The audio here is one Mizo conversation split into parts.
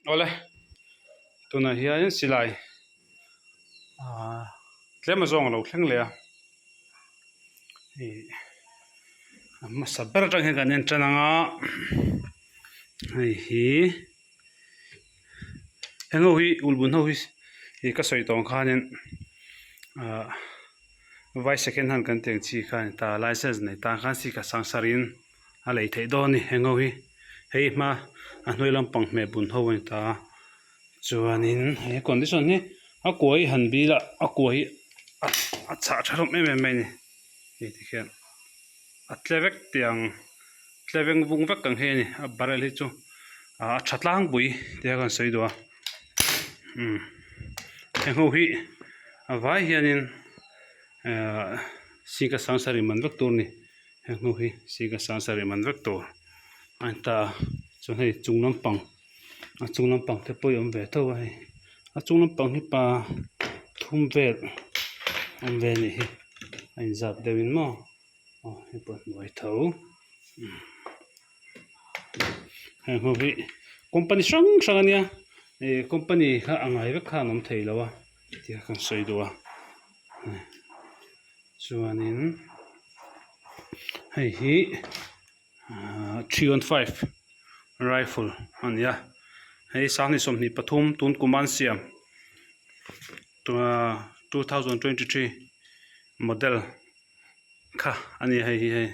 Awle tunah hian silai ahh tlem a zawng a lo thleng leh a ih a hmasa ber atang hian kan en tan ang a hei hi heng ho hi ulhbun ho hi ih ka sawi tawh ang khanin ahh vai second hand kan tih ang chi kha a ni ta license nei tan khan sikha sang sarin a lei theih dawn a ni heng ho hi hei hma a hnuai lampang hmeh bun ho a ni ta a chuanin he condition hi a kua hi han bil a a kua hi a chhah tha hlawm em em mai a ni hei tikhian a tle vek tiang tle veng vung vek ang hi a ni a barrel hi chu a tha tlangpui tia kan sawi duh a umm heng ho hi a vai hianin ahh sika sang sarih man vek tur a ni. He hnu hi sika sang sarih man vek tur a ni ta a chuan hei chung lampang a chung lampang te pawh hi a awm ve tho a hei a chung lampang hi pa thum vel awm ve a nih hi a inzat deuh in maw aw hei pawh a hnuai tho heng ho hi company hrang hrang a nia ih company kha a ngai vek kha an awm thei lo a tia kan sawi duh a. Chuanin hei hi ahh 315 rifle a ni a hei sanghnih 23 tun kum an siam ahh 2023 model kha a ni hei hi hei.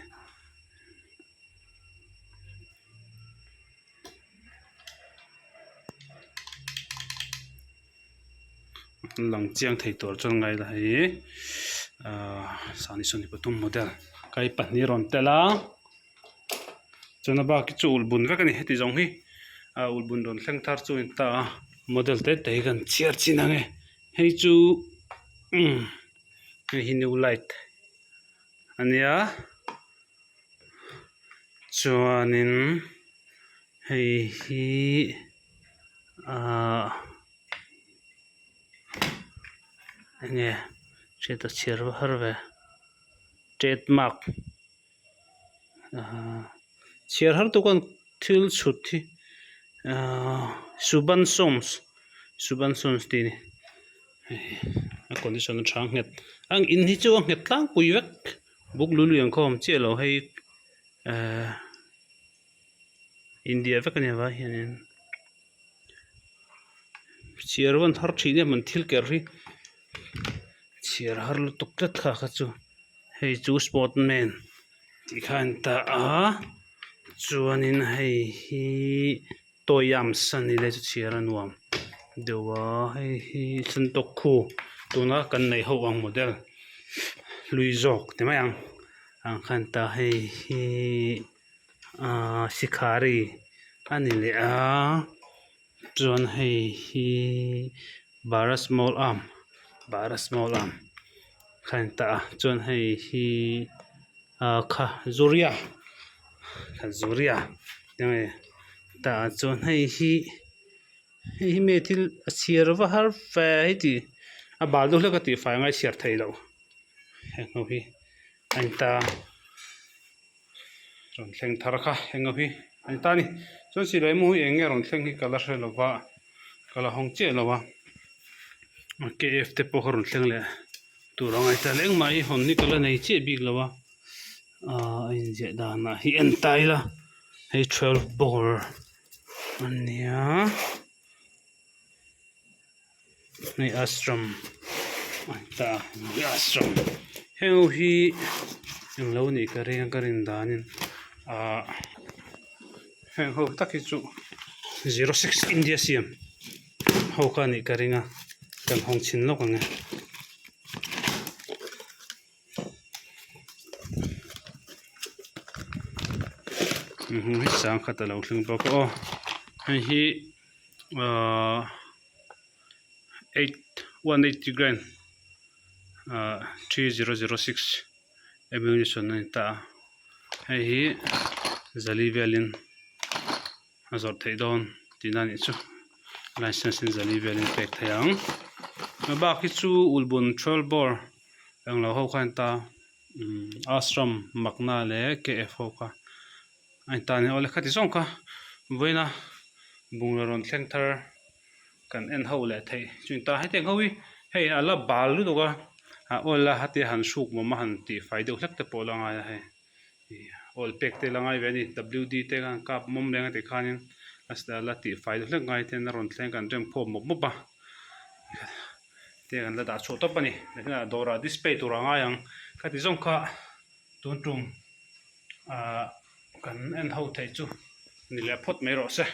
Lang chiang thei tur chuan ngai la hei ahh 2023 model kai pahnih rawn tel a chuan a bak hi chu ulh bun vek a ni heti zawng hi ah ulh bun rawn thleng thar chu a ni ta a model te te hi kan chhiar chin ang e hei chu umm hei hi new light a nia chuanin hei hi ahh. Enge hriat a chhiar va har ve trade mark ahh chhiar har tuk a thil chhut hi ahh suban sawms suban sawms tih a ni hei a condition a tha nghet a in hi chu a nghet tlangpui vek buk lui lui ang kha a awm chiah lo hei ehh india vek a ni avang hianin. Chhiar vawn har thin em an thil ker hi chhiar har lutuk tlat kha kha chu hei chu sport man tih kha a ni ta a chuanin hei hi toy arms a ni le chu chhiar a nuam deuh a hei hi santawk khu tuna kan neih ho ang model hlui zawk ti mai ang ang kha a ni ta hei hi. Ahh sikhari a ni leh a chuan hei hi bara small arm bara small arm kha a ni ta a chuan hei hi ah kha zuria zuria enge tah chuan hei hi hei hi mi thil a chhiar va har fe hi tih a bal deuh hlek a tih fai ngai chhiar theih loh heng ho hi a ni ta. Rawn thleng thar kha eng hi a ni ta a ni chuan silai mu hi eng nge rawn thleng hi ka la hre lo va ka la hawng chiah lo a kf te pawh kha rawn thleng leh tur a ngaih ta leh engmah hi hawn hi ka la nei chiah bik lo a ahh a inziah danah hi en ta ila hei twelve bore a nia. Hei ashram a ni ta a hei ashram heng ho hi englo nih ka ring a ka rin danin ahh heng ho tak hi chu 06 India siam ho kha nih ka ring a kan hawng chhin lawk ang e. Hei sangkhat a lo thleng bawk a aw hei hi ahh eight 180 grand ahh 3006 ammunition a ni ta a hei hi zali velin a zawrh theih dawn tihna a nih chu license in zali velin pek theih ang a bak hi chu ulhbun twelve bore englo ho kha a ni ta umm ashram makna leh kf ho kha a ni ta a ni awle khati zawng kha vawiina. Bungraw rawn thleng thar kan en ho leh theih chuan ta hetiang ho hi hei a la bal lutuk a a oil a heti han hruk mawm a han tih fai deuh hlek te pawh a la ngai a hei ih oil pek te la ngai ve a ni w d te khan kap mawm reng a tih khanin a la tih fai deuh hlek ngai ten a rawn thleng kan rem khawm mawp mawp a te kan la dah chhuah tawp a ni dawrah display tur a ngai ang khati zawng kha tun tum ah kan en ho theih chu ni leh phawt mai rawh se.